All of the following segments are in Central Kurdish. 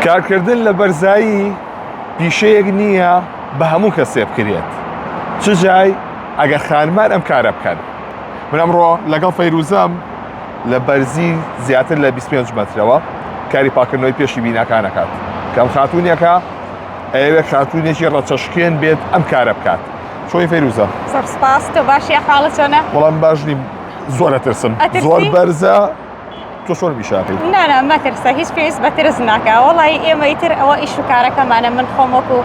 کارکردن لە بەرزایی پیشەیەک نییە بە هەموو کەسێ بکرێت چ جای ئەگەر خانمان ئەم کارە بکەن من ئەمڕۆ لەگەڵ فەیروزەم لە بەرزی زیاتر لە 25 مەترەوە کاری پاکردنەوەی پێشی بیناکانەکات کەم خاتونێکە ئەیەوێ خاتونێکی ڕەچەشکێن بێت ئەم کارە بکات چۆی فەیروزە زۆر سپاس تۆ باشی حاڵت چۆنە وەڵام باش نیم زۆر ئەترسم زۆر بەرزە تۆ چۆن بیشاکەی نانا مەترسە هیچ پێویست بە ترس ناکە وەڵی ئێمە ئیتر ئەوە ئیش و کارەکەمانە من خۆم وەکو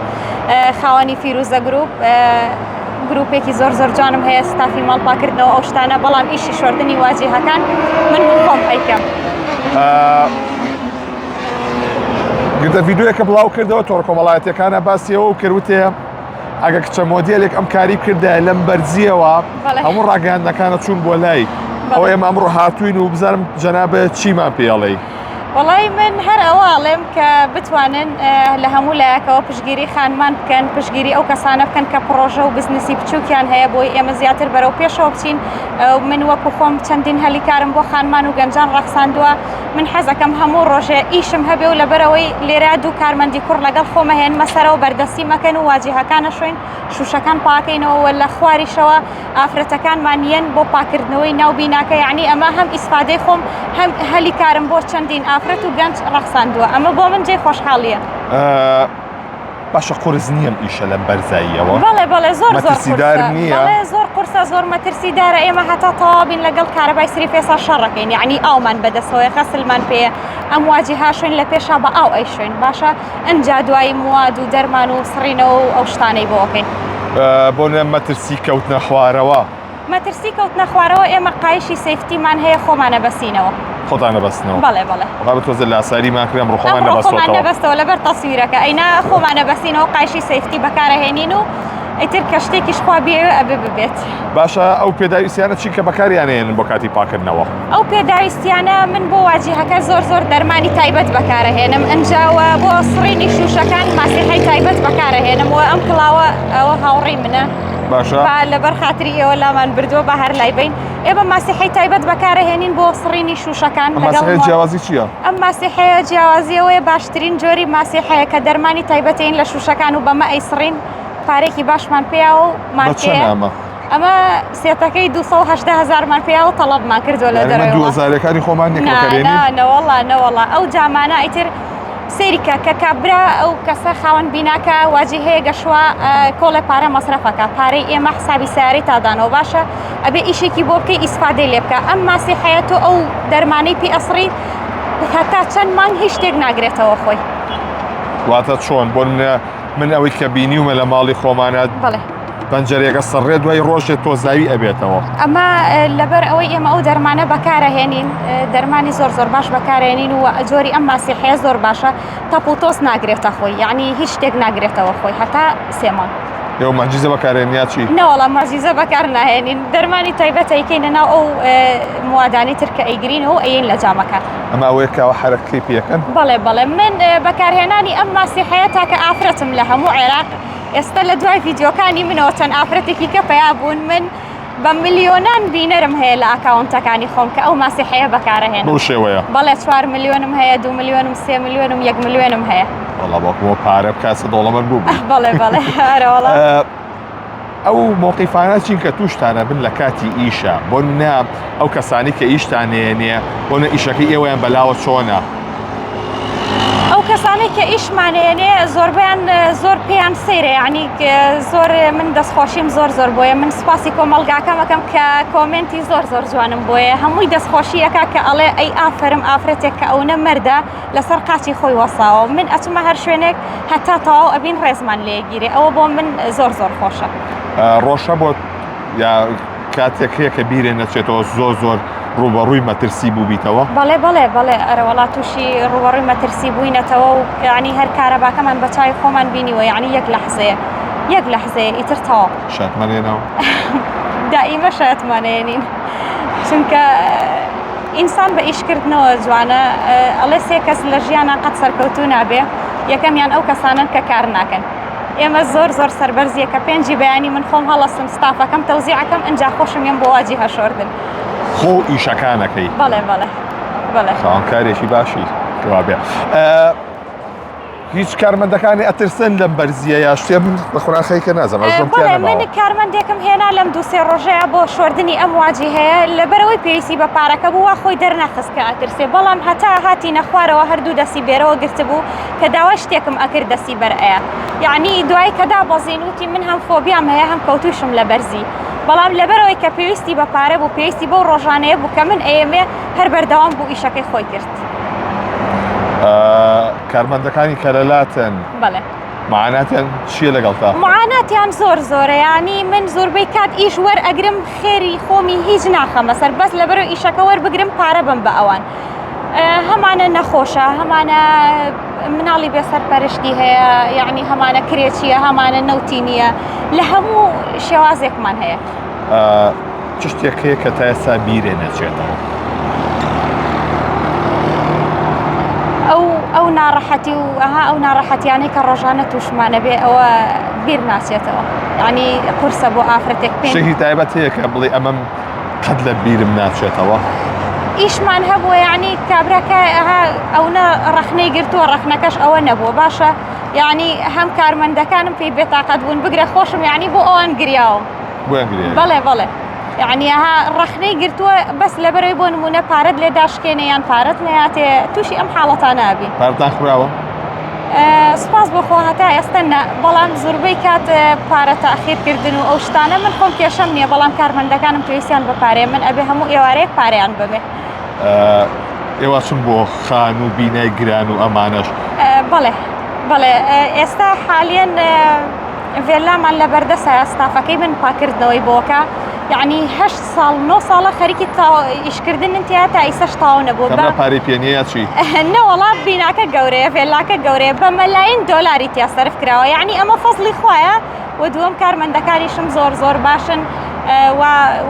خاوەنی فیروزە گروپ گروپێکی زۆر زۆر جوانم هەیە ستافی ماڵ پاکردنەوە ئەو شتانە بەڵام ئیشی شۆردنی واجیهەکان من خۆم ئەیکەم. گرتە ڤیددیوەکە بڵاو کردەوە تۆڕ کۆمەڵایەتەکانە باسیەوە و کردوتێ ئەگە کچە مۆدێلێک ئەم کاری کردایە لەم بەرزیەوە هەموو ڕاگەیاندنەکانە چوون بۆ لای ئەو ئێمە ئەمڕۆ هاتوین و بزانم جەنابە چیمان پێڵێی. وەڵی من هەر ئەوە ئەڵێم کە بتوانن لە هەموو لایەکەوە پشگیری خانمان بکەن پشگیری ئەو کەسانە بکەن کە پڕۆژە و بزنسی بچووکیان هەیە بۆی ئێمە زیاتر بەرەو پێشەوە بچین من وەکو خۆم چەندین هەلی کارم بۆ خانمان و گەنجان ڕەخساندووە من حەزەکەم هەموو ڕۆژێ ئیشم هەبێ و لەبەرئەوەی لێرە دوو کارمەندی کوڕ لەگەڵ خۆم ئەهێنمە سەرەوە بەردەستی مەکەن و واجیهەکان ئەشۆین شوشەکان پاکەینەوە و لە خواریشەوە ئافرەتەکانمان یەن بۆ پاکردنەوەی ناو بیناکە یعنی ئەمە هەم ئیسفادەی خۆم هەم هەلی کارم بۆ چەندین ئافرەت و گەنج ڕەخساندووە ئەمە بۆ من جێی خۆشحاڵیە. باشە قورس نییە ئەم ئیشە لەم بەرزاییەوە؟ بەڵێ بەڵێ زۆر زۆر مەترسیدار قورسە نییە؟ بەڵێ زۆر قورسە زۆر مەترسیدارە ئێمە هەتا تەواو بین لەگەڵ کارەبای سری پێسا شەڕەکەین یعنی ئاومان بەدەستەوەی غەسلمان پێیە ئەم واجیها شوێن لە پێشا بە ئاو ئەیشۆین باشە ئەنجا دوایی مواد و دەرمان و سڕینەوە و ئەو شتانەی بۆ ئەکەین. بۆ نمونە مەترسی کەوتنە خوارەوە؟ مەترسی کەوتنە خوارەوە ئێمە قایشی safety مان هەیە خۆمان ئەبەسینەوە. خۆتان ئەبەستنەوە؟ بەڵێ بەڵێ. وەڵا بە تۆزێ لاساریمان کرد ئەمڕۆ خۆمان ئەمڕۆ خۆمان نەبەستۆتەوە. نەبەستەوە لەبەر تەسویرەکە ئەینا خۆمان ئەبەستینەوە قایشی safety بەکارەهێنین و ئیتر کە شتێکیش خوا بیەوێ ئەبێ ببێت. باشە ئەو پێداویستیانە چین کە بەکاریان ئەیەنن بۆ کاتی پاکردنەوە؟ ئەو پێداویستیانە من بۆ واجیهەکە زۆر زۆر دەرمانی تایبەت بەکارەهێنم ئەنجا وە بۆ سڕینی شوشەکان ماسیحەی تایبەت بەکارەهێنم وە ئەم کڵاوە ئەوە هاوڕێی منە باشە با لەبەر خاتری ئێوە لامان بردووە بە هەر لای بین ئێمە ماسیحەی تایبەت بەکارەهێنین بۆ سڕینی شوشەکان ئەم لەگەڵ ماسیحەیە جیاوازی چییە؟ ئەم ماسیحەیە جیاوازیەوەیە باشترین جۆری ماسیحەیە کە دەرمانی تایبەتین لە شوشەکان و بەمە ئەیسڕین پارێکی باشمان پێیاوە و بە مارکەیە چەند ئەمە؟ ئەمە سێتەکەی 218 هەزارمان پێیا و تەڵەبمان کردووە لە یعنی من دەرەوە. دوو هەزارەکانی خۆمان نییە کە نا بەکارێنین؟ نا نەوەڵا نەوەڵا ئەو جامانە ئیتر سەیری کە کە کابرا ئەو کەسە خاوەن بیناکە واجی هەیە گەشوە کۆڵێ پارە مەسرەفەکە پارەی ئێمە حسابی سیارەی تادانەوە باشە ئەبێ ئیشێکی بۆ بکەی ئیسفادەی لێ بکە ئەم ماسیحەیە تۆ ئەو دەرمانەی پێ ئەسڕی هەتا چەند مانگ هیچ شتێک ناگرێتەوە خۆی. واتە چۆن بۆ نمونە من ئەوەی کە بینیومە لە ماڵی خۆمانە بەڵێ. پەنجەرەکە سڕێ دوای ڕۆژێ تۆزاوی ئەبێتەوە. ئەمە لەبەر ئەوەی ئێمە ئەو دەرمانە بەکارەهێنین دەرمانی زۆر زۆر باش بەکارێنین و جۆری ئەم ماسیحەیە زۆر باشە تەپ و تۆز ناگرێتە خۆی یعنی هیچ شتێک ناگرێتەوە خۆی هەتا سێ مانگ. ئێوە مەعجیزە بەکارێن یا چی؟ نەوەڵا مەعجیزە بەکار ناهێنین دەرمانی تایبەت ئەیکەینە ناو ئەو موادانەی تر کە ئەیگرینەوە و ئەیەین لە جامەکان. ئەمە ئەوەیە کە حەرەکەی پێکەن؟ بەڵێ بەڵێ من بەکارهێنانی ئەم ماسیحەیە تاکە ئافرەتم لە هەموو عێراق ئێستا لە دوای ڤیدیۆکانی منەوە چەند ئافرەتێکی کە پەیا بوون من بە ملیۆنان بینەرم هەیە لە ئاکاونتەکانی خۆم کە ئەو ماسیحەیە بەکارەهێنم بەو شێوەیە بەڵێ 4 ملیۆنم هەیە 2 ملیۆنم سێ ملیۆنم یەک ملیۆنم هەیە وەڵا باوکمەوە پارە بکات دەوڵەمەند بوو بەڵێ بەڵێ ئەرەوەڵا ئەو مەوقیفانە چین کە تووشتانە بن لە کاتی ئیشە بۆ نمونە ئەو کەسانی کە ئیشتانێنێ بۆ نە ئیشەکەی ئێوەیان بەلاوە چۆنە؟ ئەو کەسانەی کە ئیشمانێنێ زۆربیان زۆر پێیان سەیرە یعنی زۆر من دەستخۆشیم زۆر زۆر بۆیە من سوپاسی کۆمەڵگاکەمەکەم کە کۆمنتی زۆر زۆر جوانم بۆیە هەمووی دەستخۆشیەکە کە ئەڵێ ئەی ئافرم ئافرەتێک کە ئەو نەمەردە لەسەر قاچی خۆی وەساوە من ئەچمە هەر شوێنێک هەتا تەواو ئەبین ڕێزمان لێگیرێ ئەوە بۆ من زۆر زۆر خۆشە. ڕۆژە بۆ یا کاتێک هەیە کە بیرێ نەچێتەوە زۆر زۆر ڕوبەڕووی مەترسی بووبیتەوە؟ بەڵێ بەڵێ بەڵێ ئەرەوەڵا تووشی ڕوبەڕووی مەترسی بووینەتەوە و یعنی هەر کارەباکەمان بە چاوی خۆمان بینیوە یعنی یەک لەحزەیە یەک لەحزەیە ئیتر تەواو. شاتمان هێناوە؟ دائیمە شاتمان هێنین چونکە ئینسان بە ئیشکردنەوە جوانە ئەڵێ سێ کەس لە ژیانا قەت سەرکەوتوو نابێ یەکەمیان ئەو کەسانەن کە کار ناکەن ئێمە زۆر زۆر سەربەرزیە کە پێنجی بەیانی من خۆم هەڵەسم ستافەکەم تەوزیعەکەم ئینجا خۆشم یەم بۆ واجی هەشۆردن خۆ ئیشەکانەکەی بەڵێ بەڵێ بەڵێ خاوەنکارێکی باشی کەوابێ. هیچ کارمەندەکانی ئەترسن لەم بەرزیە یا شتێ من بە خورا خەریکە نازم ئەژۆم تیا بەڵێ من نەماوە. کارمەندێکم هێنا لەم دوو سێ ڕۆژەیە بۆ شۆردنی ئەم واجیهەیە لەبەرئەوەی پێویستی بە پارەکە بوو وا خۆی دەرنەخست کە ئەترسێ بەڵام هەتا هاتینە خوارەوە هەردوو دەستی بێرەوە گرتبوو کە داوای شتێکم ئەکرد دەستی بەر ئەیا یەعنی دوای کە دابەزین وتی من هەم فۆبیام هەیە هەم کەوتووشم لە بەرزی بەڵام لەبەرئەوەی کە پێویستی بە پارە بوو پێویستی بەو ڕۆژانەیە بوو کە من ئەیەمێ هەر بەردەوام بوو ئیشەکەی خۆی کرد. کارمەندەکانی کە لە لاتن بەڵێ. معاناتیان چییە لەگەڵتا؟ معاناتیان زۆر زۆرە یانی من زۆربەی کات ئیش وەرئەگرم خێری خۆمی هیچ ناخەمە سەر بەس لەبەرو ئیشەکە وەربگرم پارە بم بە ئەوان هەمانە نەخۆشە هەمانە مناڵی بێسەرپەرشتی هەیە یعنی هەمانە کرێچیە هەمانە نەوتی نییە لە هەموو شێوازێکمان هەیە. چ شتێک هەیە کە تا ئێستا بیرێ نەچێتەوە؟ ئەو ئەو ناڕەحەتی و ئەها ئەو ناڕەحەتیانەی کە ڕۆژانە تووشمانە بێ ئەوە بیر ناچێتەوە یعنی قورسە بۆ ئافرەتێک پێ شتێکی تایبەت هەیە کە بڵێ ئەمەم قەت لە بیرم ناچێتەوە؟ ئیشمان هەبووە یعنی کابراکە ئەها ئەونە ڕەخنەی گرتووە ڕەخنەکەش ئەوە نەبووە باشە یعنی هەم کارمەندەکانم پێی بێتاقەت بوون بگرە خۆشم یعنی بۆ ئەوان گریاوم بۆیان گریاوی؟ بەڵێ بەڵێ یعنی ئەها ڕەخنەی گرتووە بەس لەبەرەوەی بۆ نمونە پارەت لێ داشکێنێ یان پارەت نەیاتێ تووشی ئەم حاڵەتانە ئەبین. پارەتان خوراوە؟ سوپاس بۆ خوا هەتا ئێستا نا بەڵام زۆربەی کات پارە تاخیر کردن و ئەو شتانە من خۆم کێشەم نییە بەڵام کارمەندەکانم پێویستیان بە پارەیە من ئەبێ هەموو ئێوارەیەک پارەیان بەمێ. ئێوە چون بۆ خان و بینای گران و ئەمانەش؟ بەڵێ بەڵێ ئێستا حالیەن ڤێلامان لەبەردەسایە ستافەکەی من پاکردنەوەی بۆکە یعنی هەشت ساڵ نۆ ساڵە خەریکی ئیشکردنن تیا تا ئیسەش تاو نەبوو بە پارەی پێ نییە چی نەوەڵا بیناکە گەورەیە ڤێلاکە گەورەیە بە مەلاین دۆلاری تیا سەرف کراوە یعنی ئەمە فەزڵی خوایە و دووەم کارمەندەکانیشم زۆر زۆر باشن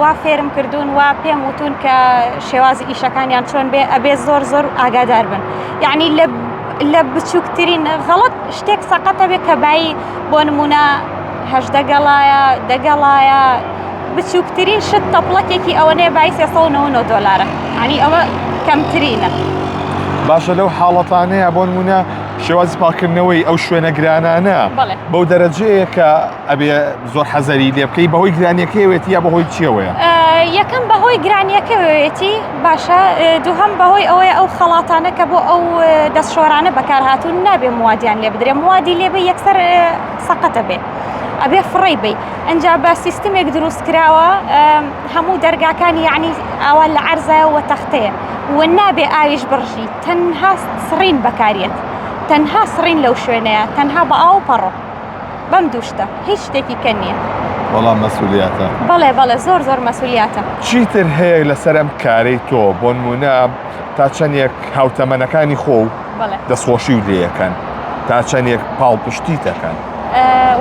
وا فێرم کردوون وا پێم وتون کە شێوازی ئیشەکانیان چۆن بێ ئەبێ زۆر زۆر ئاگادار بن یعنی لە لە بچووکترین غەڵت شتێک سەقەتە بێ کە بایی بۆ نمونە 18 گەڵایە دەگەڵایە بچووکترین شت تەپڵەکێکی ئەوەنەیە بایی 399 دۆلارە یعنی ئەوە کەمترینە. باشە لەو حاڵەتانەیە بۆ نمونە شێوازی پاکردنەوەی ئەو شوێنە گرانانە بەو دەرەجەیە کە ئەبێ زۆر حەزەری لێ بکەی بەهۆی گرانیەکەیەوێتی یا بەهۆی چیەوەیە؟ یەکەم بەهۆی گرانیەکەوێتی باشە دووهەم بەهۆی ئەوەیە ئەو خەڵاتانە کە بۆ ئەو دەستشۆرانە بەکارهاتوون نابێ موادیان لێ بدرێ موادی لێ بێ یەکسەر سەقەتە بێ ئەبێ فڕێی بی ئەجا بە سیستمێک دروست کراوە هەموو دەرگاکانی یعنی ئاوا لە عەرزایە وە تەختەیە و نابێ ئاویش بڕژی تەنها سڕین بەکاریەت تەنها سڕین لەو شوێنەیە تەنها بە ئاو پەڕۆ بەم دوو شتە هیچ شتێکی کە نییە. وەڵا مەسولیاتە. بەڵێ بەڵێ زۆر زۆر مەسولیاتە. چیتر هەیە لەسەر ئەم کارەی تۆ بۆنمونە تا چەندێک هاوتەمەنەکانی خۆ و دەستخۆشی و لێیەکەن تا چەندێک پاڵپشتیت دەکەن؟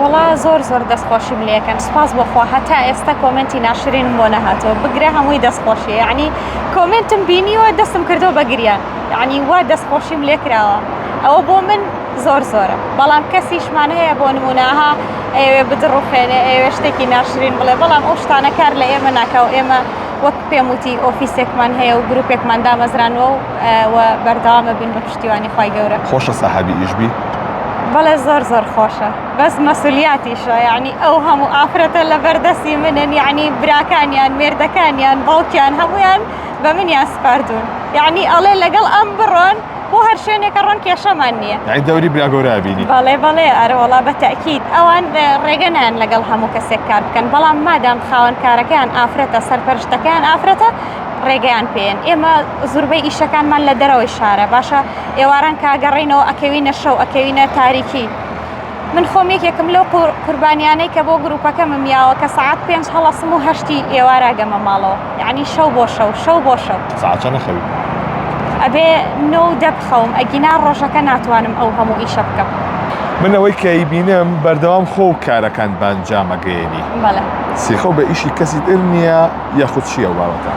وەڵا زۆر زۆر دەستخۆشیم لێکەن سوپاس بۆ خوا هەتا ئێستا کۆمێنتی ناشرینم بۆ نەهاتەوە بگرە هەمووی دەستخۆشی یعنی کۆمێنتم بینیوە دەستم کردەوە بە گریان یعنی وا دەستخۆشیم لێکراوە ئەوە بۆ من زۆر زۆرە بەڵام کەسیشمان هەیە بۆ نمونە ها ئەیەوێ بدڕوخێنێ ئەیەوێ شتێکی ناشرین بڵێ بەڵام ئەو شتانە کار لە ئێمە ناکا و ئێمە وەک پێم وتی ئۆفیسێکمان هەیە و گروپێکمان دامەزرانوە و و بەردەوامە بین بە پشتیوانی خوای گەورە. خۆشە سەحابی ئیش بی؟ بەڵێ زۆر زۆر خۆشە بەس مەسولیاتیشە یعنی ئەو هەموو ئافرەتە لە بەردەستی منن یعنی براکانیان مێردەکانیان باوکیان هەمویان بە منیان سپاردوون یعنی ئەڵێ لەگەڵ ئەم بڕۆن بۆ هەر شوێنێک ئەڕۆن کێشەمان نییە. یانی دەوری برا گەورە ئەبینی. بەڵێ بەڵێ ئەرەوەڵا بە تەئکید ئەوان ڕێگە نایەن لەگەڵ هەموو کەسێک کار بکەن بەڵام مادام خاوەن کارەکەیان ئافرەتە سەرپەرشتەکەیان ئافرەتە ڕێگەیان پێیەن ئێمە زوربەی ئیشەکانمان لە دەرەوەی شارە باشە ئێواران کە گەڕینەوە ئەکەوینە شەو ئەکەوینە تاریکی من خۆم یەکێکم لەو قوربانیانەی کە بۆ گروپەکەمم یاوە کە سەعات پێنج هەڵەسم و هەشتی ئێوارە گەمە ماڵەوە یعنی شەو بۆ شەو شەو بۆ شەو. سەعات چەند ئەخەوی؟ ئەبێ نۆ و دە بخەوم ئەگینا ڕۆژەکە ناتوانم ئەو هەموو ئیشە بکەم. من ئەوەی کە ئەیبینم بەردەوام خۆ و کارەکان بە ئەنجام ئەگەیەنی. بەڵێ. سیخەو بە ئیشی کەسی تر نییە یاخود چییە ئەو بابەتە؟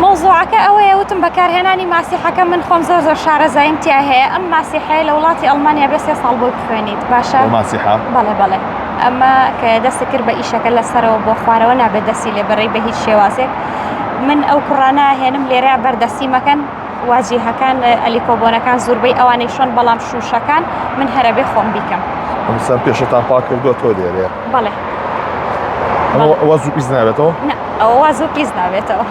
مەوزوعەکە ئەوەیە وتم بەکارهێنانی ماسیحەکە من خۆم زۆر زۆر شارەزاییم تیا هەیە ئەم ماسیحەیە لە وڵاتی ئەڵمانیا بێ سێ ساڵ بۆی بخوێنیت باشە بۆ ماسیحە؟ بەڵێ بەڵێ ئەمە کە دەست کرد بە ئیشەکە لە سەرەوە بۆ خوارەوە نابێت دەستی لێ بەڕی بە هیچ شێوازێک من ئەو کوڕانە هێنم لێرە بەردەستی مەکەن. واجیهەکان ئەلیکۆبۆنەکان زۆربەی ئەوانەی شۆن بەڵام شوشەکان من هەرەبێ خۆم بیکەم. ئەمسان پێشتان پاک کردووە تۆ لێرەیە. بەڵێ. ئەوە زوو پیس نابێتەوە؟ نا ئەوە وا زوو پیس نابێتەوە.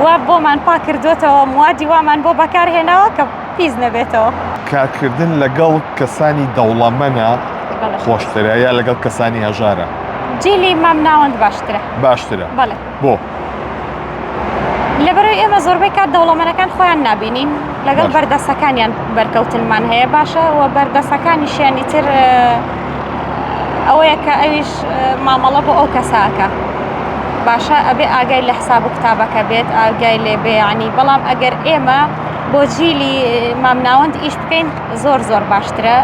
وا بۆمان پاک کردووەتەوە موادی وامان بۆ بەکار هێناوە کە پیس نەبێتەوە. کارکردن لەگەڵ کەسانی دەوڵەمەنە خۆشترە یا لەگەڵ کەسانی هەژارە؟ جیلی مامناوەند باشترە. باشترە. بەڵێ. بۆ؟ لەبەرەوەی ئێمە زۆربەی کات دەوڵەمەنەکان خۆیان نابینین لەگەڵ بەردەسەکانیان بەرکەوتنمان هەیە باشە و بەردەسەکانیشیان ئیتر ئەوەیە کە ئەویش مامەڵە بۆ ئەو کەساکە باشە ئەبێ ئاگای لە حساب و کتابەکە بێت ئاگای لێ بێیانی بەڵام ئەگەر ئێمە بۆ جیلی مامناوەند ئیش بکەین زۆر زۆر باشترە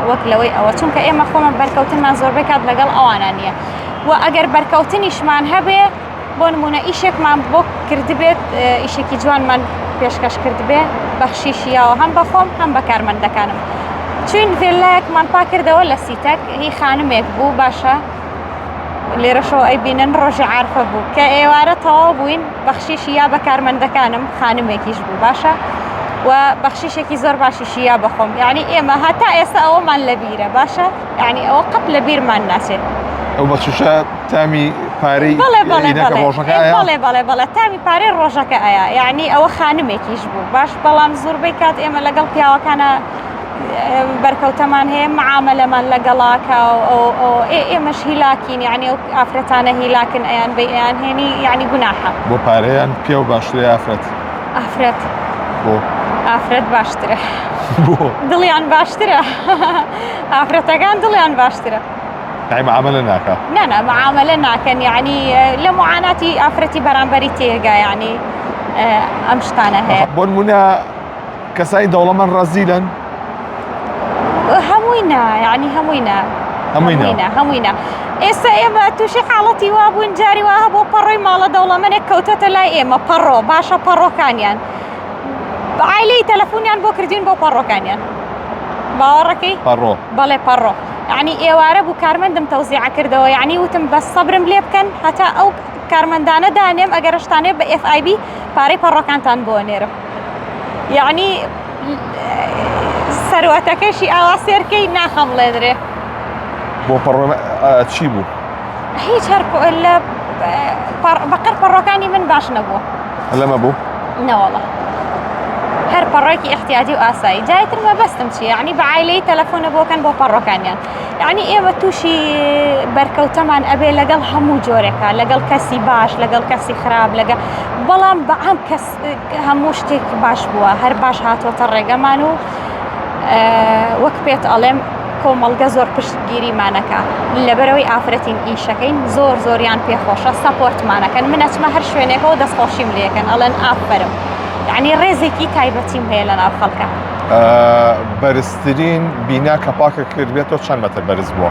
وەک لەوەی ئەوە چونکە ئێمە خۆمان بەرکەوتنمان زۆربەی کات لەگەڵ ئەوانە نییە و ئەگەر بەرکەوتنیشمان هەبێ بۆ نمونە ئیشێکمان بۆ کردبێت ئیشێکی جوانمان پێشکەش کردبێ بەخشیشی یاوە هەم بەخۆم هەم بە کارمەندەکانم چوین ڤێلایەکمان پاکردەوە لە سیتەک هی خانمێک بوو باشە لێرەشەوە ئەی بینن ڕۆژی عارفە بوو کە ئێوارە تەواو بووین بەخشیشی یا بە کارمەندەکانم خانمێکیش بوو باشە و بەخشیشێکی زۆر باشیشی یا بەخۆم یعنی ئێمە هەتا ئێستا ئەوەمان لەبیرە باشە یعنی ئەوە قەت لە بیرمان ناچێت. ئەو بەخششە تامی پارەی بەڵێ بەڵێ ئینەکە بەڵێ ڕۆژەکە ئایا؟ بەڵێ بەڵێ بەڵێ تامی پارەی ڕۆژەکە ئایا یعنی ئەوە خانمێکیش بوو باش بەڵام زۆربەی کات ئێمە لەگەڵ پیاوەکانە بەرکەوتەمان هەیە معاملەمان لەگەڵاکە ئێمەش هیلاکین یعنی ئەو ئافرەتانە هیلاکن ئەیان بەی ئەیان هێنی یعنی گوناحە. بۆ پارەیان پیاو باشترە ئافرەت؟ ئافرەت. بۆ؟ ئافرەت باشترە. بۆ؟ دڵیان باشترە. ئافرەتەکان دڵیان باشترە. یعنی معاملە ناکا؟ نا نا معاملە ناکەن یعنی لە معاناتی ئافرەتی بەرامبەری تێگا یعنی ئەم شتانە هەیە. بۆ نمونە کەسانی دەوڵەمەند ڕەزیلن؟ هەمووی نا یعنی هەمووی نا. هەمووی نا. هەمووی نا. ئێستا ئێمە تووشی حاڵەتی وا بووین جاری وا هەبوو پەڕۆی ماڵە دەوڵەمەنێک کەوتۆتە لای ئێمە پەڕۆ باشە پەڕۆکانیان عایلەی تەلەفۆنیان بۆ کردین بۆ پەڕۆکانیان باوەڕەکەی پەڕۆ بەڵێ پەڕۆ یعنی ئێوارە بوو کارمەندم تەوزیعە کردەوە یعنی وتم بەس سەبرم لێ بکەن هەتا ئەو کارمەندانە دانێم ئەگەر شتانێ بە FIB پارەی پەڕۆکانتان بۆ نێرم یعنی سەروەتەکەشی ئاوا سێرکەی ناخەمڵێنرێ بۆ پەڕۆ چی بوو؟ هیچ هەر لە بەقەر پەڕۆکانی من باش نەبووە لەمە بوو؟ نەوەڵە هەر پەڕۆکی احتیاجی و ئاسایی جایتر مەبەستم چیە یعنی بە عیلەی تەلەفۆنە بۆکەن بۆ پەڕۆکانیان یعنی ئێمە تووشی بەرکەوتەمان ئەبێ لەگەڵ هەموو جۆرێکە لەگەڵ کەسی باش لەگەڵ کەسی خراپ لەگە بەڵام بەعام کەس هەموو شتێک باش بووە هەر باش هاتووەتە ڕێگەمان و وەک پێت ئەڵێم کۆمەڵگە زۆر پشتگیریمانەکە لەبەرەوەی ئافرەتین ئیشەکەین زۆر زۆریان پێخۆشە سەپۆرتمانەکەن من ئەچمە هەر شوێنێکەوە دەستخۆشیم لەکەن ئەڵێن ئافرم یعنی ڕێزێکی تایبەتیم هەیە لە ناو خەڵکە. بەرزترین بینا کە پاکە کردبێتەوە چەند مەتر بەرز بووە؟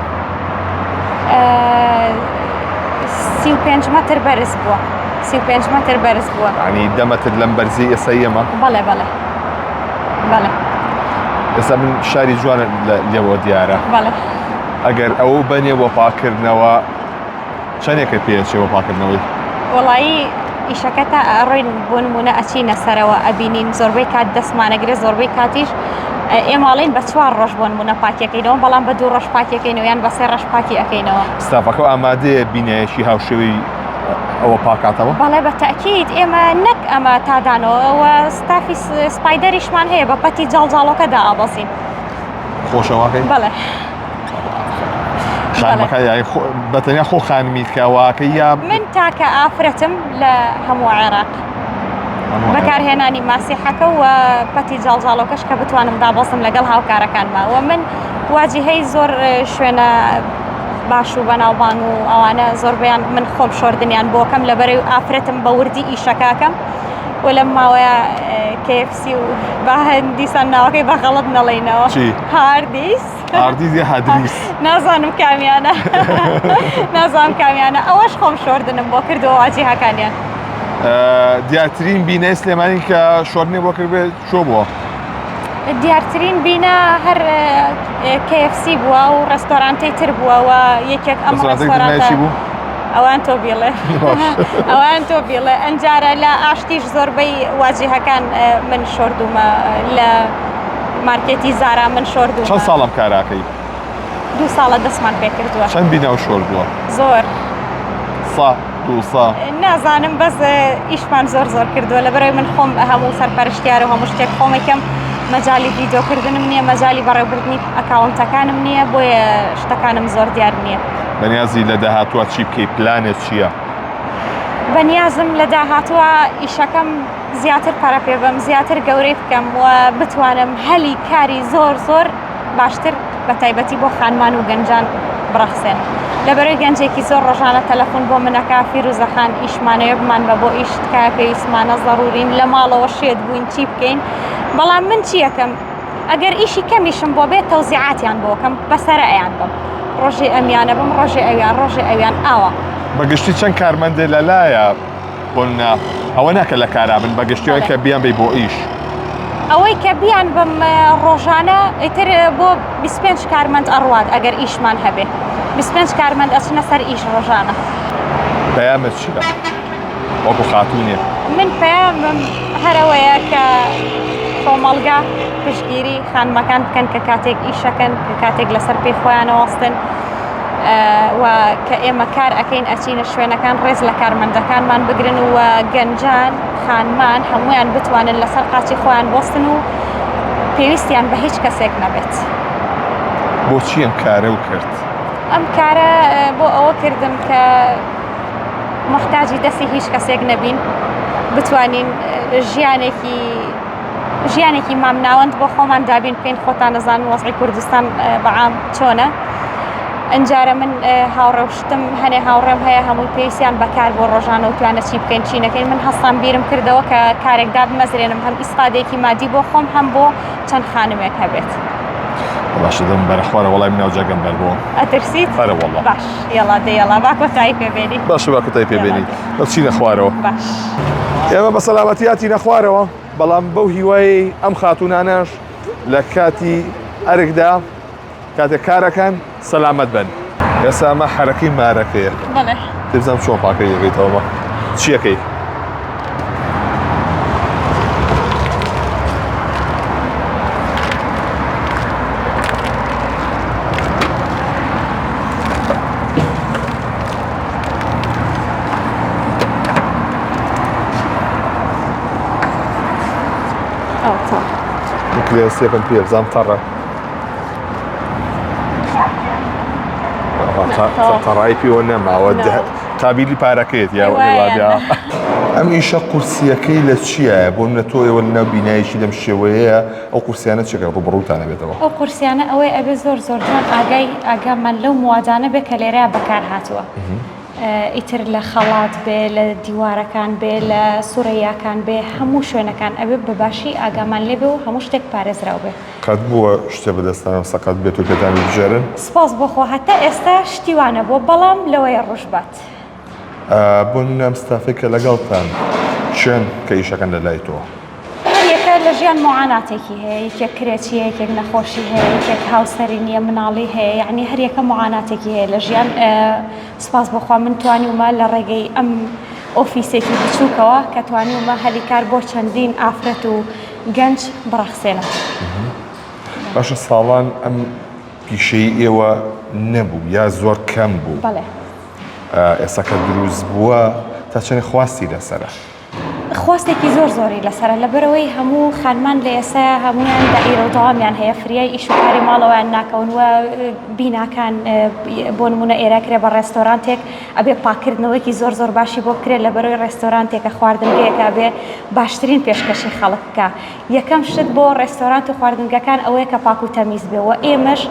35 مەتر بەرز بووە 35 مەتر بەرز بووە ینی دە مەتر لەم بەرزی ئێستا ئێمە بەڵێ بەڵێ بەڵێ ئێستا من شاری جوانە لێوە دیارە بەڵێ ئەگەر ئەوە بەنێ بۆ پاکردنەوە چەندێکە پێچێ بۆ پاکردنەوەی؟ وەڵایی ئیشەکە تا ئەڕۆین بۆ نمونە ئەچینە سەرەوە ئەبینین زۆربەی کات دەستمانەگرێت زۆربەی کاتیش ئێماڵین بە چوار ڕۆژ بۆ نمونە پاکیەکەینەوە بەڵام بە دوو ڕۆژ پاکیەکەینەوە یان بە سێ ڕۆژ پاکی ئەەکەینەوە. ستافەکە ئامادەیە بینایەکی هاوشێوەی ئەوە پاکاتەوە؟ بەڵێ بە تەئکید ئێمە نەک ئەمە تادانەوە ستافی سپایدەریشمان هەیە بە پەتی جاڵجاڵۆکە دائەبەزین. خۆشەواکەی؟ بەڵێ. خانمەکە یاری بە تەنیا خۆ خانمی کەواکە یا من تاکە ئافرەتم لە هەموو عێراق بەکارهێنانی ماسیحەکە و پەتی جاڵجاڵۆکەش کە بتوانم دابەزم لەگەڵ هاوکارەکانما و من واجهەی زۆر شوێنە باش و بەناوبانگ و ئەوانە زۆربیان من خۆم شۆردنیان بۆکەم لەبەرەی ئافرەتم بە وردی ئیشەکەکەم و لەم ماوەیە KFC و با دیسان ناوەکەی بە غەڵت نەڵێینەوە هاردیس هاردیس یا هادریس نازانم کامیانە نازانم کامیانە ئەوەش خۆم شۆردنم بۆ کردەوە واجیهەکانیان دیارترین بینای سلێمانی کە شۆردنی بۆ کردبێت چۆ بووە؟ دیارترین بینا هەر KFC بووە و ڕێستۆرانتەی تر بووە و یەکێک ئەم ڕێستۆرانتە بوو؟ ئەوان تۆ بیڵێ ئەوان تۆ بیڵێ ئەنجارە لە ئاشتیش زۆربەی واجهەکان من شۆردومە لە مارکێتی زارا من شۆردومە. چەند ساڵەم کاراکەی؟ دوو ساڵە دەستمان پێکردووە. چەند بینا و شۆردووە؟ زۆر. سا دوو سا؟ نازانم بەس ئیشمان زۆر زۆر کردووە لەبەرەوەی من خۆم هەموو سەرپەرشتیار و هەموو شتێک خۆمەکەم مەجالی ڤیدیۆکردنم نییە مەجالی بەڕێوبردنی ئەکاونتەکانم نییە بۆیە شتەکانم زۆر دیار نییە. بەنیازی لە داهاتووە چی بکەی پلانت چییە؟ بەنیازم لە داهاتووە ئیشەکەم زیاتر پەرە پێ بەم زیاتر گەورەی بکەم و بتوانم هەلی کاری زۆر زۆر باشتر بە تایبەتی بۆ خانمان و گەنجان بڕەخسێنم لەبەرەی گەنجێکی زۆر ڕۆژانە تەلەفۆن بۆ منەکە فیروزەخان ئیشمانەوێ بمان بە بۆ ئیش تکایە پێویستمانە زەڕورین لە ماڵەوە شێت بووین چی بکەین بەڵام من چیەکەم ئەگەر ئیشی کەمیشم بۆ بێت تەوزیعاتیان بۆکەم بەسەرە ئەیان بم ڕۆژێ ئەمیانە بم ڕۆژێ ئەویان ڕۆژێ ئەویان ئاوا. بەگشتی چەند کارمەندێ لەلایە بۆ نمونە ئەوە ناکە لە کارا بن بە گشتی ئەوەی کە بیان بی بۆ ئیش. ئەوەی کە بیان بم ڕۆژانە ئیتر بۆ 25 کارمەند ئەڕوات ئەگەر ئیشمان هەبێ 25 کارمەند ئەچنە سەر ئیش ڕۆژانە. پەیامت چییە وەکو خاتوونێک؟ من پەیامم هەرەوەیە کە کۆمەڵگا پشتگیری خانمەکان بکەن کە کاتێک ئیشەکەن کە کاتێک لەسەر پێی خۆیانەوەستن و کە ئێمە کار ئەەکەین ئەچینە شوێنەکان ڕێز لە کارمەندەکانمان بگرن و گەنجان خانمان هەمویان بتوانن لەسەر قاچی خۆیان بۆستن و پێویستیان بە هیچ کەسێک نەبێت. بۆچی ئەم کارە و کرد؟ ئەم کارە بۆ ئەوە کردم کە محتاجی دەستی هیچ کەسێک نەبین بتوانین ژیانێکی ژیانێکی مامناوەند بۆ خۆمان دابین بکەین خۆتان نەزانن وەزعی کوردستان بەعام چۆنە ئەنجارە من هاوڕێوشتم هەنێ هاوڕێم هەیە هەمووی پێویستیان بەکار بۆ ڕۆژانە و توانە چی بکەین چی نەکەین من هەستان بیرم کردەوە کە کارێکدا بمەزرێنم هەم ئیسفادێکی مادی بۆ خۆم هەم بۆ چەند خانمێک هەبێت. باشە دەم بەرە خوارە وەڵای مناو جەگەم بەر بۆ ئەترسیت؟ ئەرە وەڵا باش یەڵا دە یەڵا با کۆتایی پێ بێنی باشە با کۆتایی پێ بێنی بەچینە خوارەوە باش ئێمە بە سەلامەتی هاتینە خوارەوە بەڵام بەو هیوای ئەم خاتونانەش لە کاتی ئەرکدا کاتێک کارەکەن سەلامەت بن. ئێستا ئەمە حەرەکەی مارەکەیە. بەڵێ. بزانم چۆن پاکەی دەکەیتەوە چیەکەی؟ کلێسێکم پێ بزانم تەڕە. تەڕای پێوە نەماوە قابیلی پارەکەیت یا ئەم ئیشە قورسیەکەی لە چییە بۆ منە تۆ ئێوە لەناو بینایەکی لەم شێوەیە ئەو قورسیانە چێکە ڕوبڕوتانە بێتەوە ئەو قورسیانە ئەوەی ئەبێ زۆر زۆر جوان ئاگای ئاگامان لەو موادانە بێ کە لێرە بەکار هاتووە ئیتر لە خەڵات بێ لە دیوارەکان بێ لە سوڕیاکان بێ هەموو شوێنەکان ئەبێ بە باشی ئاگامان لێبێ و هەموو شتێک پارێزراو بێ. قەت بووە شتێ بەدەستانەوە سەقەت بێت و پێتان بیبژێرن؟ سپاس بۆ خوا هەتا ئێستا شتی وا نەبووە بەڵام لەوەیە ڕۆژ بات. بۆ نمونە ئەم ستافەی کە لەگەڵتان کێن کە ئیشەکەن لە لای تۆ؟ هەر یەکە لە ژیان موعاناتێکی هەیە یەکێک کرێچیە یەکێک نەخۆشی هەیە یەکێک هاوسەری نییە مناڵی هەیە یعنی هەر یەکە موعاناتێکی هەیە لە ژیان سپاس بۆ خوا من توانیومە لە ڕێگەی ئەم ئۆفیسێکی بچووکەوە کە توانیومە هەلی کار بۆ چەندین ئافرەت و گەنج بڕەخسێنم. باشە ساڵان ئەم پیشەی ئێوە نەبوو یا زۆر کەم بوو؟ بەڵێ. ئێستا کە دروست بووە تا چەندێک خواستی لەسەرە؟ خواستێکی زۆر زۆری لەسەرە لەبەرئەوەی هەموو خانمان لە ئێستا هەموویان دائیرە و دەوامیان هەیە فریای ئیش و کاری ماڵەوەیان ناکەون و بیناکان بۆ نمونە ئێرە کرێ بە ڕێستۆرانتێک ئەبێ پاکردنەوەیەکی زۆر زۆر باشی بۆ بکرێت لەبەرەوەی ڕێستۆرانتێکە خواردنگەیەکە ئەبێ باشترین پێشکەشی خەڵک بکا یەکەم شت بۆ ڕێستۆرانت و خواردنگەکان ئەوەیە کە پاک و تەمیز بێ و ئێمەش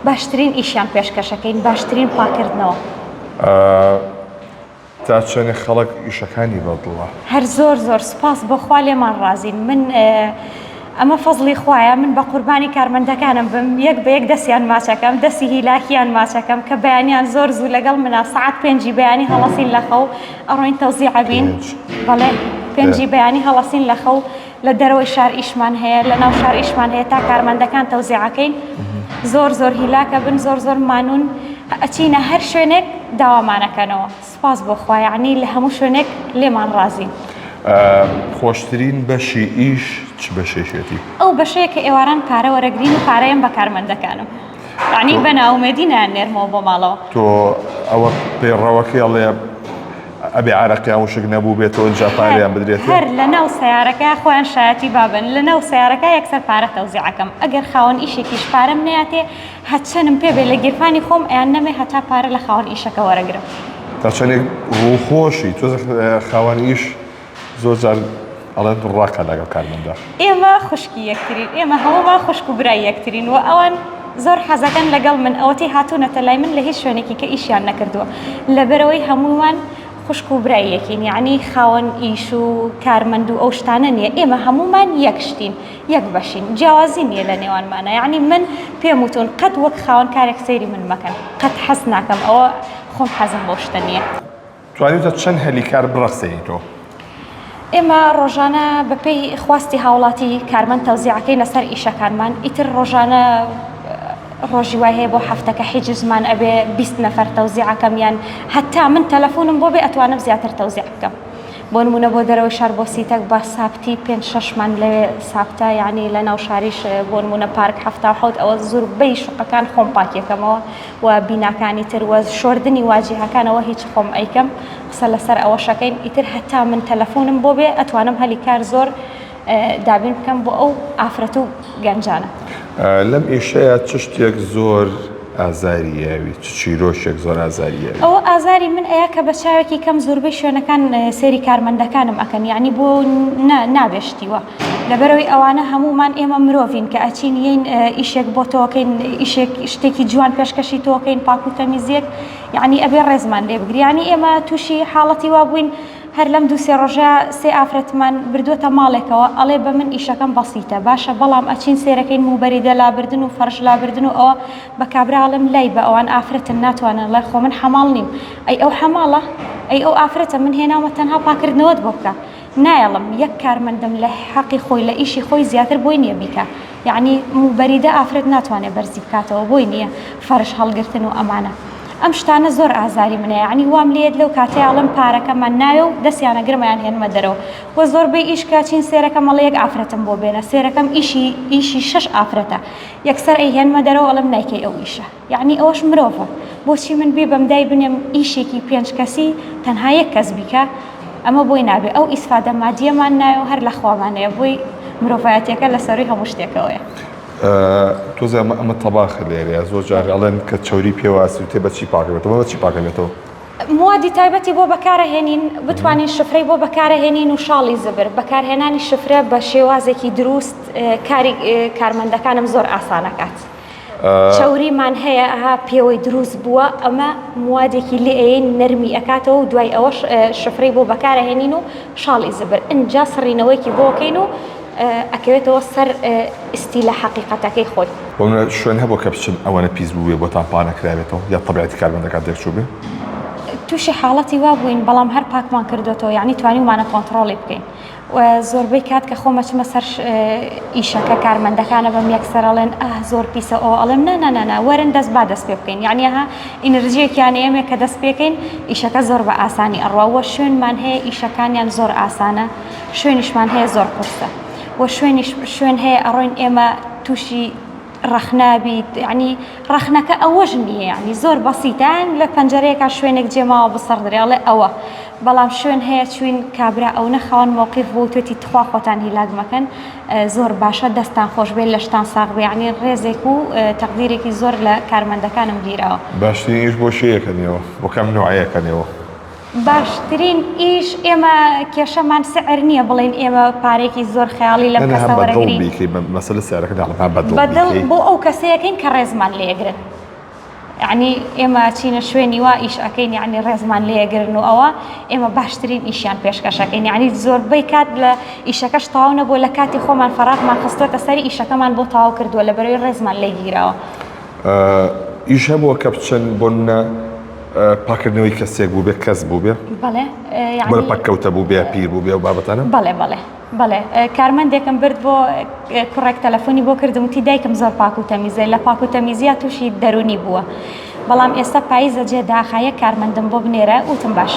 باشترین ئیشیان پێشکەشەکەین باشترین پاکردنەوە. تا چەنێ خەڵک ئیشەکانی بەدڵە؟ هەر زۆر زۆر سوپاس بۆ خوا لێمان ڕازین من ئەمە فەزڵی خوایە من بە قوربانی کارمەندەکانم بم یەک بە یەک دەستیان ماچەکەم دەستی هیلاکیان ماچەکەم کە بەیانیان زۆر زوو لەگەڵ منا سەعات پێنجی بەیانی هەڵەسین لە خەو ئەڕۆین تەوزیعە بین بەڵێ پێنجی بەیانی هەڵەسین لە خەو لە دەرەوەی شار ئیشمان هەیە لە ناو شار ئیشمان هەیە تا کارمەندەکان تەوزیعەکەین زۆر زۆر هیلاکە بن زۆر زۆر مانون ئەچینە هەر شوێنێک داوامانەکەنەوە. سوپاس بۆ خوا یەعنی لە هەموو شوێنێک لێمان ڕازین. خۆشترین بەشی ئیش چ بەشێکێتی؟ ئەو بەشەیە کە ئێواران پارە وەرەگرین و پارەیەم بە کارمەندەکانم. یەعنی بە نائومێدی نایاننێرمەوە بۆ ماڵەوە. تۆ ئەوە پەیڕەوەکەی ئەڵێ ئەبێ عارەقیان وشک نەبووبێتەوە ئینجا پارەیان بدرێتێ؟ هەر لە ناو سەیارەکە خۆیان شایەتی بابن لە ناو سەیارەکە یەکسەر پارە تەوزیعەکەم ئەگەر خاوەن ئیشێکیش پارەم نەیاتێ هەچەنم پێ بێ لە گیرفانی خۆم ئەیان نەمێ هەتا پارە لە خاوەن ئیشەکە وەرەگرم. تا چەندێک ڕووخۆشی تۆ خاوەن ئیش زۆر جار ئەڵێن ڕاقە لەگەڵ کارمەندا. ئێمە خوشکی یەکترین ئێمە هەموومان خوشک و برای یەکترین و ئەوان زۆر حەزەکەن لەگەڵ من ئەوەتی هاتوونەتە لای من لە هیچ شوێنێکی کە ئیشیان نەکردووە لەبەرەوەی هەموومان خوشک و برای یەکین یعنی خاوەن ئیش و کارمەند و ئەو شتانە نییە ئێمە هەموومان یەک شتین یەک بەشین جیاوازی نییە لە نێوانمانە یعنی من پێم وتون قەت وەک خاوەن کارێک سەیری من مەکەن قەت حەز ناکەم ئەوە خۆم حەزم بەو شتە نییە. توانیوتە چەند هەلی کار بڕەخسێنیتەوە؟ ئێمە ڕۆژانە بەپێی خواستی هاوڵاتی کارمەند تەوزیعەکەینە سەر ئیشەکانمان ئیتر ڕۆژانە ڕۆژی وای هەیە بۆ هەفتەکە حیجزمان ئەبێ 20 نەفەر تەوزیعەکەم یان هەتا من تەلەفۆنم بۆ بێ ئەتوانم زیاتر تەوزیع بکەم بۆ نمونە بۆ دەرەوەی شار بۆ سیتەک بە سابتی پێنج شەشمان لەوێ سابتە یعنی لە ناو شاریش بۆ نمونە پارک 77 ئەوە زۆربەی شوقەکان خۆم پاکیەکەمەوە و بیناکانی تر و شۆردنی واجیهەکانەوە هیچ خۆم ئەیکەم قسە لەسەر ئەوەشەکەین ئیتر هەتا من تەلەفۆنم بۆ بێ ئەتوانم هەلی کار زۆر دابین بکەم بۆ ئەو ئافرەت و گەنجانە. لەم ئیشەیا چ شتێک زۆر ئازاری یاوی؟ چ چیرۆکێک زۆر ئازاری یاوی؟ ئەوە ئازاری من ئەیا کە بە چاوێکی کەم زۆربەی شوێنەکان سەیری کارمەندەکانم ئەکەن یەعنی بۆ نابێ شتی وا لەبەرئەوەی ئەوانە هەموومان ئێمە مرۆڤین کە ئەچین یەین ئیشێک بۆ تۆکەین ئیشێک شتێکی جوان پێشکەشی تۆکەین پاک و تەمیزیەک یعنی ئەبێ ڕێزمان لێ بگری یعنی ئێمە تووشی حاڵەتی وا بووین هەر لەم دوو سێ ڕۆژە سێ ئافرەتمان بردووەتە ماڵێکەوە ئەڵێ بە من ئیشەکەم بەسیتە باشە بەڵام ئەچین سێرەکەین موبەریدە لابردن و فەرش لابردن و ئەوە بە کابرا ئەڵێم لای بە ئەوان ئافرەتن ناتوانن ئەڵێ خۆ من حەماڵ نیم ئەی ئەو حەماڵە ئەی ئەو ئافرەتە من هێناومە تەنها پاکردنەوەت بۆ بکە نایەڵم یەک کارمەندم لە حەقی خۆی لە ئیشی خۆی زیاتر بۆی نیە بیکا یەعنی موبەریدە ئافرەت ناتوانێ بەرزی بکاتەوە بۆی نیە فەرش هەڵگرتن و ئەمانە ئەم شتانە زۆر ئازاری منە یەعنی وام لێت لەو کاتەی ئەڵێم پارەکەمان ناوێ و دەستیان ئەگرم ئەیان هێنمە دەرەوە وە زۆربەی ئیش کە چین سێرەکەم ئەڵێ یەک ئافرەتم بۆ بێنە سێرەکەم ئیشی ئیشی شەش ئافرەتە یەکسەر ئەیهێنمە دەرەوە ئەڵێم نایکەی ئەو ئیشە یەعنی ئەوەش مرۆڤە بۆچی من بیبەم دایبنێم ئیشێکی پێنج کەسی تەنها یەک کەس بیکا ئەمە بۆی نابێ ئەو ئیسفادە مادیەمان ناوێ و هەر لە خوامان هەیە بۆی مرۆڤایەتیەکە لە سەروی هەموو شتێکەوەیە. تۆزێ ئەمە ئەمە تەباخە لێرەیە زۆر جار ئەڵێن کە چەوری پێوە ئەسووتێ بە چی پاک ئەبێتەوە بە چی پاک ئەبێتەوە؟ موادی تایبەتی بۆ بەکارەهێنین بتوانین شفرەی بۆ بەکارەهێنین و شاڵی زبر بەکارهێنانی شفرە بە شێوازێکی دروست کاری کارمەندەکانم زۆر ئاسانەکات. چەوریمان هەیە ئەها پێوەی دروست بووە ئەمە موادێکی لێ ئەیەین نەرمی ئەکاتەوە و دوای ئەوەش شفرەی بۆ بەکارەهێنین و شاڵی زبر ئینجا سڕینەوەیەکی بۆ ئەکەین و ئەکەوێتەوە سەر ئیستیلە حەقیقەتەکەی خۆی. بۆ منە شوێن هەبووە کە بچن ئەوەنە پیس بووبێ بۆتان پانەکرابێتەوە یا تەبیعەتی کارمەندەکان تێکچووبێ؟ تووشی حاڵەتی وا بووین بەڵام هەر پاکمان کردۆتەوە یانی توانیومانە کۆنتڕۆڵی بکەین. و زۆربەی کات کە خۆم ئەچمە سەر ئیشەکە کارمەندەکانە بەم یەکسەر ئەڵێن ئاه زۆر پیسە ئەوە ئەڵێم نا نا نا نا وەرن دەست با دەست پێ بکەین یعنی ئەها ئینرجیەکیان ئێمە کە دەست پێکەین ئیشەکە زۆر بە ئاسانی ئەڕوا وە شوێنمان هەیە ئیشەکانیان زۆر ئاسانە شوێنیشمان هەیە زۆر قورسە و شوێنیش شوێن هەیە ئەڕۆین ئێمە تووشی ڕەخنە بیت یعنی ڕەخنەکە ئەوەش نییە یعنی زۆر بەسیتە لە پەنجەرەیەکا شوێنێک جێماوە بسڕدرێ ئەڵێ ئەوە بەڵام شوێن هەیە چوین کابرا ئەونە خاوەن مەوقیف بوو توێتی تخوا خۆتان هیلاک مەکەن زۆر باشە دەستان خۆش بێ لەشتان ساغ بێ یعنی ڕێزێک و تەقدیرێکی زۆر لە کارمەندەکانم گیراوە. باشترین ئیش بۆ کێ ئەکەنیەوە؟ بۆ کام نوعەی ئەکەنیەوە؟ باشترین ئیش ئێمە کێشەمان سعر نییە بڵێین ئێمە پارێکی زۆر خەیاڵی لەم کەسە وەرەگرین مەسەلە سعرەکە ناڵێم ها بەدڵ بەدڵ بۆ ئەو کەسەیەکەین کە ڕێزمان لێگرن یعنی ئێمە چینە شوێنی وا ئیش ئەەکەین یعنی ڕێزمان لێگرن و ئەوە ئێمە باشترین ئیشیان پێشکەشەکەین یعنی زۆربەی کات لە ئیشەکەش تەواو نەبووە لە کاتی خۆمان فەراغمان خستووەتە سەری ئیشەکەمان بۆ تەواو کردووە لە بەرەوەی ڕێزمان لێگیراوە ئیش هەبووە کە بچن بۆ نمونە پاکردنەوەی کەسێک بووبێ کەس بووبێ بەڵێ بۆ پەککەوتە بووبێ پیر بووبێ و بابەتانە بەڵێ بەڵێ بەڵێ کارمەندێکم برد بۆ کوڕێک تەلەفۆنی بۆ کردم وتی دایکم زۆر پاک و تەمیزە لە پاک و تەمیزیا تووشی دەرونی بووە. بەڵام ئێستا پاییزە جێ داخە یەک کارمەندم بۆ بنێرە وتم باش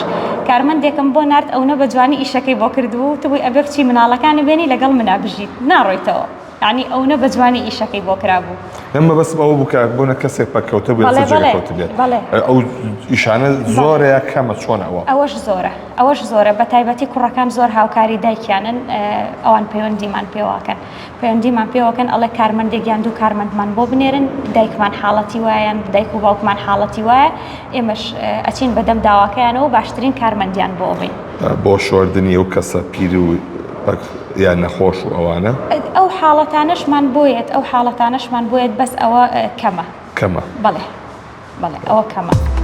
کارمەندێکم بۆ نارد ئەونە بە جوانی ئیشەکەی بۆ کردبوو وتبووی ئەبێ بچی مناڵەکانی بێنی لەگەڵ منا بژیت ناڕۆیتەوە یانی ئەونە بە جوانی ئیشەکەی بۆ کرابوو. من مەبەستم ئەوە بوو کە بۆنە کەسێک پەککەوتە بوو بەڵێ لەسەر جێگە بەڵێ کەوتبێت بەڵێ ئەو ئیشانە زۆرە یا کەمە چۆنە ئەوە؟ ئەوەش زۆرە ئەوەش زۆرە بە تایبەتی کوڕەکان زۆر هاوکاری دایکیانن ئەوان پەیوەندیمان پێوەکەن پەیوەندیمان پێوەکەن ئەڵێ کارمەندێک یان دوو کارمەندمان بۆ بنێرن دایکمان حاڵەتی وایە یان دایک و باوکمان حاڵەتی وایە ئێمەش ئەچین بەدەم داواکەیانەوە باشترین کارمەندیان بۆ ئەبەین. بۆ شۆردنی ئەو کەسە پیر و پەک یان نەخۆش و ئەوانە؟ ئەو حاڵەتانەشمان بۆیەت ئەو حاڵەتانەشمان بۆیەت بەس ئەوە کەمە. کەمە. بەڵێ بەڵێ ئەوە کەمە.